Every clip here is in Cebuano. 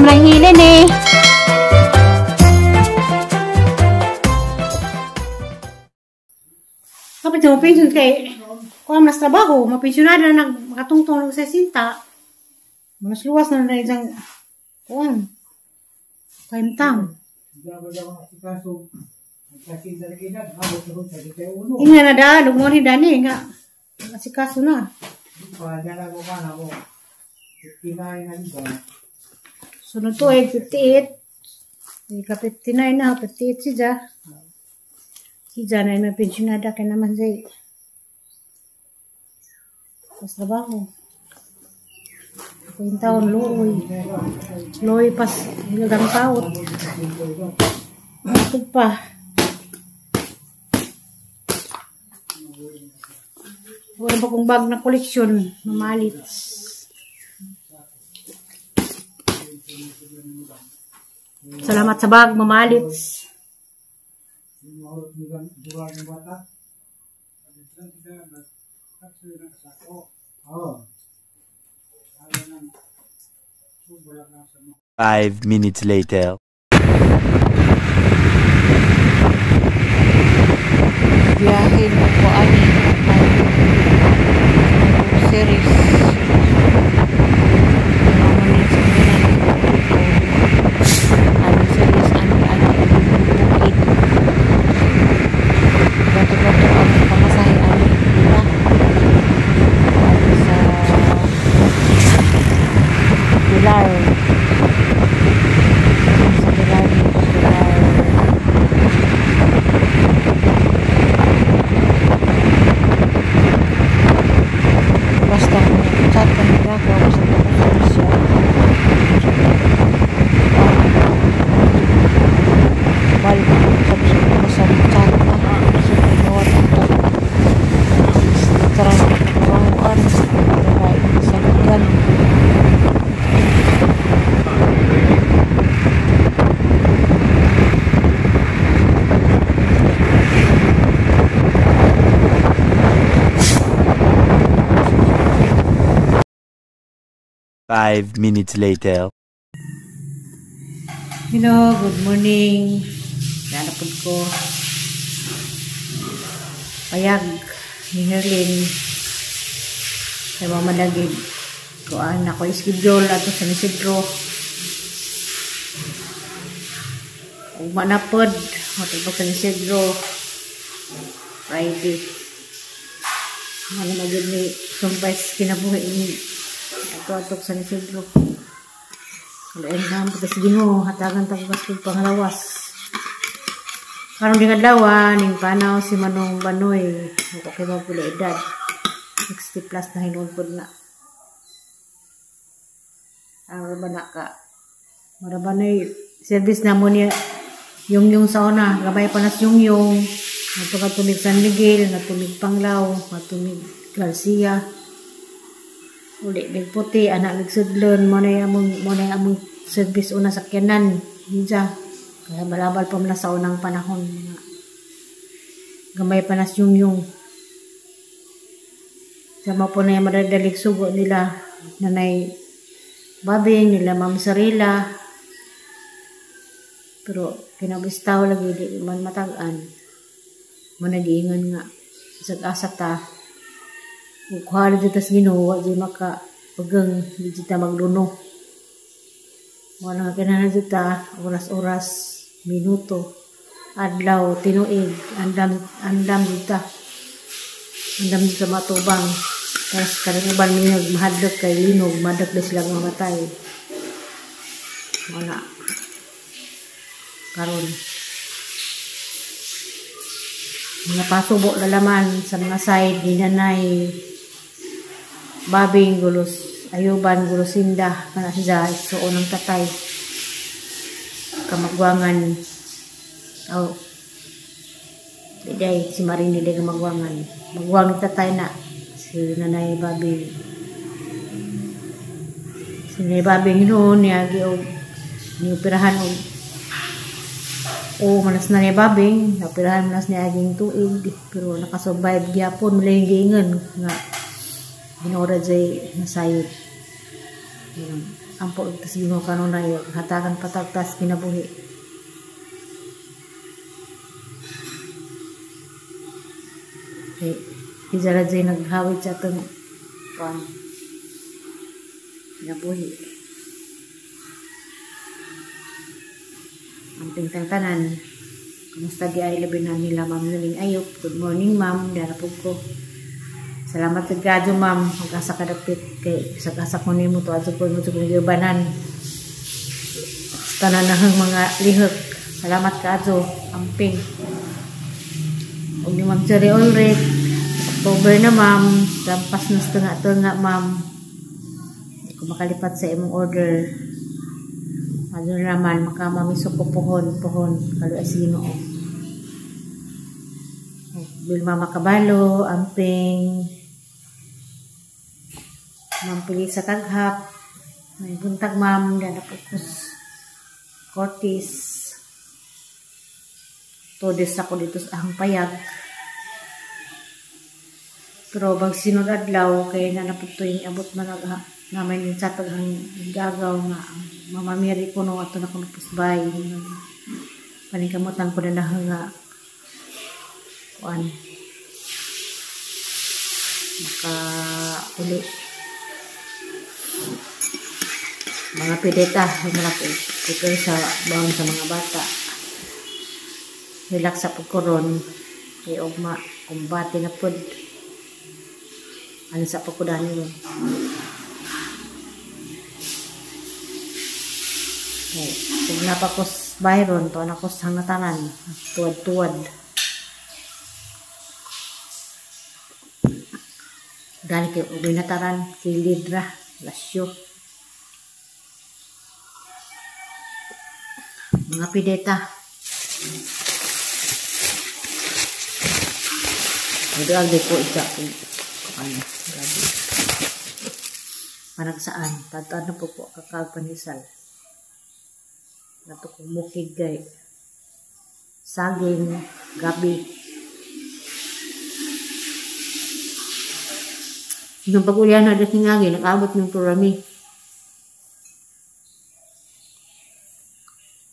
Ma'am Helen eh. Kapit sa mapensyon kay kuha mas trabaho, mapensyonada na makatungtong sa sinta. Mas luwas na na isang kuan. Kaimtang. Inga na da, lugmon ni Dani nga. Asikaso na. Sunod to eh, 58. Ika 59 na, 58 siya. Si Jana ay may pensyonada kaya naman siya. Pas trabaho. Ako yung taon, looy. Looy pas hilagang taot. Ito pa. Wala pa kong bag na koleksyon. Mamalits. Salamat sa bag, mamalits. Five minutes later. Biyahe mo po ani series. Series ani ani bukid. Bato-bato ang pamasahe ani, diba? Ani sa Pilar. Sa Pilar, Pilar. Basta chat ka nila kung sa siya. Balik sa chat na sa ginawa ito. Tara trabahoan sa lugan. 5 minutes later. Hello, good morning. Lalapod ko. Payag ni Herlin. Sa mga malagid. Kuan ako schedule ato sa Isidro. Ug manapod matubag sa Isidro Friday. Ano magid ni sumpay kinabuhi ni ato atok sa Isidro. Kalain na ang pagkas Ginoo, hatagan ta ko pangalawas. Karon ding adlaw ning panaw si Manong Banoy, ako kay mapula edad. 60 plus na hinuon pod na. Ang ba na ka? Mura ba na service na mo niya yung sa una, gabay pa nas yung natumig San Miguel, natumig Panglao, natumig Garcia. Uli mig puti, anak mig sudlon, mo na among service una sa sakyanan, ninja. Kaya balabal pa man sa unang panahon mga gamay pa nas yung. Sama po na yung madadalig sugo nila Nanay Babing, nila Ma'am Sarila. Pero kinabistaw lagi di man matag-an. Mo nag-iingon nga sag-asa ta. Kuha na dito sa Ginoo, di maka pagang di ta magluno. Wala nga kinahanglan dito oras-oras, minuto, adlaw, tinuig, andam dito. Andam dito matubang. Tapos kanang uban minog mahadlok kay linog, madlok na sila mamatay. Wala. Karon. Mga pasubo lalaman sa mga side ni Nanay Babing, gulos Ayuban, gulosinda kana siya suon ng tatay kamagwangan. Oh, biday si Marini day kamagwangan, magwang ni tatay na si Nanay Babing. Si Nanay Babing noon niagi og nioperahan og o manas na ni Babing, naoperahan manas ni aging tuig, pero nakasurvive gyapon. Mula yung giingon nga Ginoo ra jay nasayod. Ampo tas Ginoo kanunay hatagan patagtas kinabuhi. Kay Izara jay naghawid sa atong kuan kinabuhi. Amping tanan. Kamusta di ay labi na nila Ma'am Nuning Ayop. Good morning ma'am, dara pud ko. Salamat sa gadyo ma'am, mag-asa ka dapit kay sa ko nimo to adto po mo to gibanan. Tanan nahang mga lihok. Salamat kaadyo, amping. Og ni Ma'am Cherry Ulrich, October na ma'am, lampas na sa tunga-tunga ma'am. Hindi ko makalipat sa imong order. Ano naman, makamamiso ko pohon, kaluya sa Ginoo. Vilma Makabalo, amping. Ma'am Pilisa Taghap, may buntag ma'am, dana po Cortis. Todes ako dito sa ahang payag. Pero bag sinod adlaw, kaya na napugto yung abot man namin yung sa taghang gagaw nga Mama Mary ko no ato na kuno pusbay. Paningkamutan ko na nga kuan maka uli mga pideta mga prepare sa baon sa mga bata. Relax sa pagkoron kay ugma kumbate na pud ano sa pagkudani mo. Okay. Kung napakos Byron to anak ko sa hangatanan tuwad-tuwad. Dali kay ubi nataran kay Lidra lasyo. Mga pideta. Nagdagdag ko isa ano, grabe. Panagsaan, tadtad na po po kakagpanisal. Nato kong mukig kay saging, gabi. Yung pag-ulian na dito nga, nag-abot ng turami.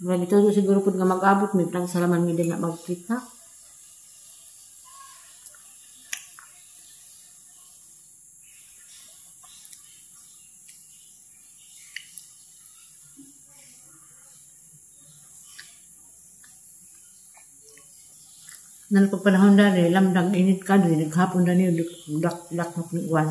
Mga dito siguro po nga mag-abot, may pinagsalaman mi din na magkita. Nalapag panahon na rin, lamdang init ka rin, naghapon na niyo, dak-dak na uwan.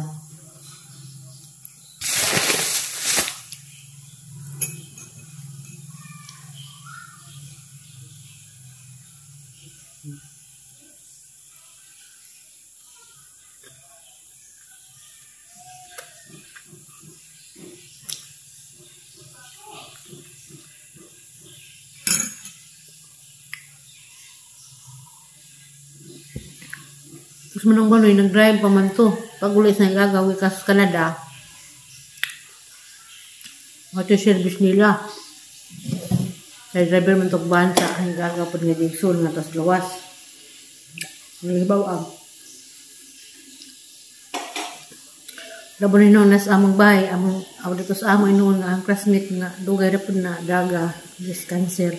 Tapos manong banoy, nag-drive pa man to. Pag ulit sa gagawin ka sa Canada, ito service nila. Kaya driver man to bansa, ang gagawin nga digsun nga tas gawas. Nalibaw ang. Labon noon nas among bahay, among aw dito sa among noon nga ang classmate nga dugay ra pud na daga, breast cancer.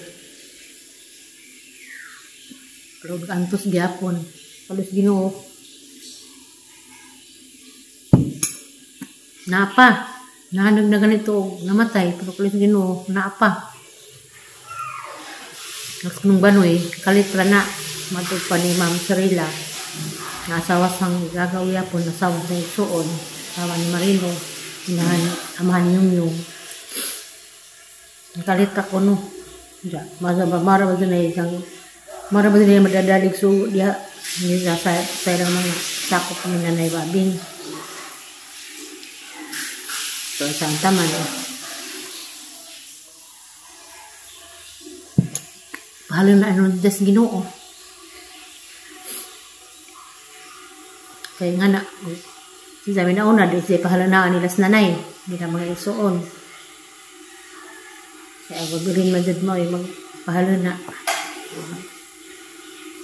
Pero antos gyapon. Kalos Ginoo. Napa. Nahanag na ganito, namatay. Pero kalos Ginoo, napa. Nas nung banoy, kalit ra na matug pa ni Ma'am Sarila. Nasawa sang gagaw yapon, nasawa sa igsuon. Asawa ni Marino, inahan, amahan yung. Kalit ako no. Ja, mara ba din ay isang mara ba din ay madadalig so diha nila sa ilang mga sakop ni Nanay Babing. So, isang taman. Bahala na ano des Ginoo. Kaya nga na, sabi na una, di siya pahala na nila sa nanay. Hindi na mga isuon. Kaya gagawin man dyan mo, magpahala na.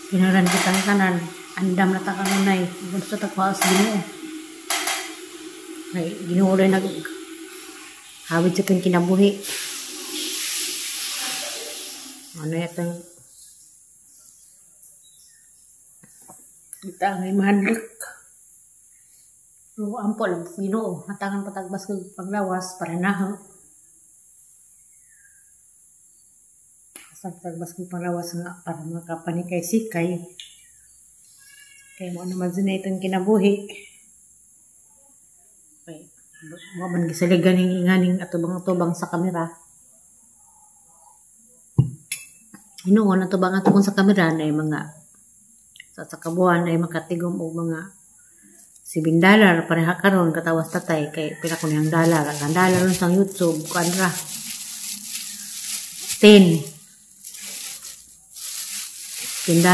Kinaran kitang kanan, andam na takanunay, gusto takwa sa Ginoo. Ay, Ginoo rin nag Hawid sa itong kinabuhi. Ano yatang kita ang mahadlok. Pero ampo lang Ginoo, hatangan patagbas kog paglawas para na sa patagbas kog paglawas nga para makapanikay sikay. Kay mo naman din itong kinabuhi. Okay. Mo man gisaligan ning inganing atubang-atubang sa kamera. Hinuon atubang atubang sa kamera na mga sa kabuan ay makatigom og mga $7 pareha karon katawas tatay kay pila ko niyang dollar. Ang dollar ron sa YouTube kuan ra 10 $10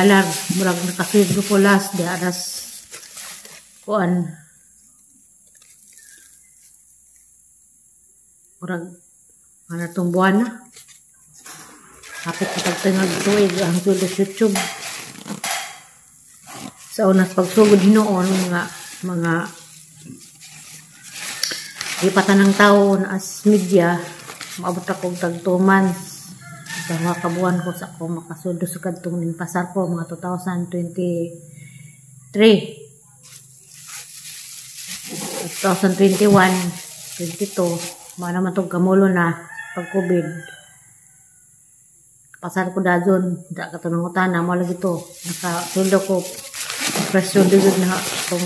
murag nakasweldo ko last di aras kuan murag ano tong buwan na hapit na pagtangag tuig ang sweldo sa YouTube. Sa unas pagsugod hinuon mga ipatan ng tao na as media maabot ako tag 2 months sa mga kabuan ko sa ako makasweldo sa kadtong ning pasar ko mga 2023, 2021, 22 mga naman tong kamulo na pag COVID pasar ko dajon da ka tunong utana mo lagi to nakasweldo ko fresh sweldo jud na tong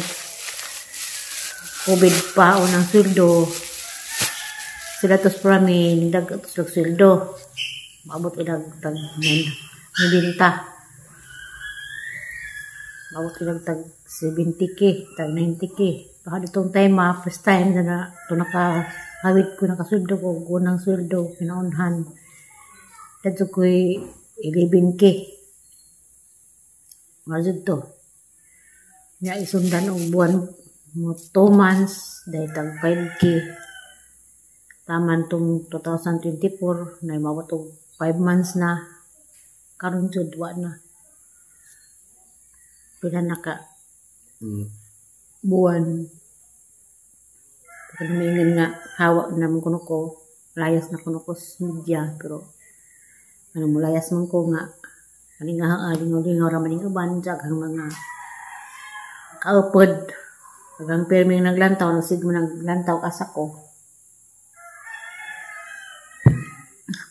COVID pa unang sweldo sila tos prami nagdag tos sweldo maabot ilag tag nibinta maabot ilag tag 70K tag 90K baka ditong time ma first time na to nakahawid ko nakasweldo ko unang sweldo kinaunhan kadto ko'y 11K nga to nya isundan og buwan mo 2 months dahil tag 5K taman tong 2024 na maabot og 5 months na karon jud wa na pila na ka buwan. Pero maingon nga hawa naman kuno ko layas na kuno ko sa media pero ano mo layas man ko nga ani nga lingaw-lingaw ra man ning uban daghang mga kaupod daghang pirming naglantaw nagsige man naglantaw asa ko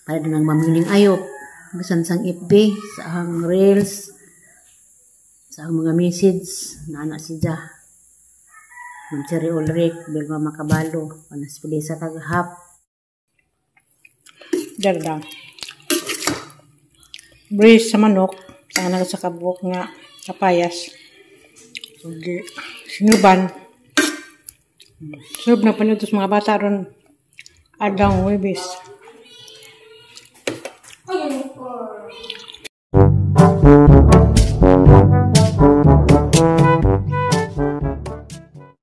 para nang mamining ayop bisan sang FB sa ang reels sa ang mga message na ana siya Ma'am Cherry Ulrich, Vilma Makabalo, Panas Pilisa Taghap. Darda. Braise sa manok, sa nga sa kabuk nga kapayas. Ug sinuban. Serve na pa nito sa mga bata ron adlaw Huwebes.